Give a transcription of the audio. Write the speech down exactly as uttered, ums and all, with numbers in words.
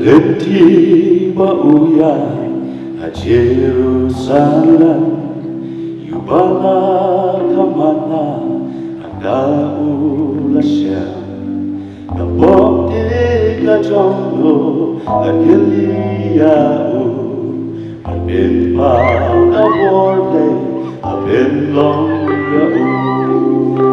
Lynti ba u ïaid ha Jerusalem, ïa u ba la kham man la hangta u la shem. Ka bok te ka jong u la kylli ïa u, ban pynpaw ka bor Blei ka pynlong ïa u.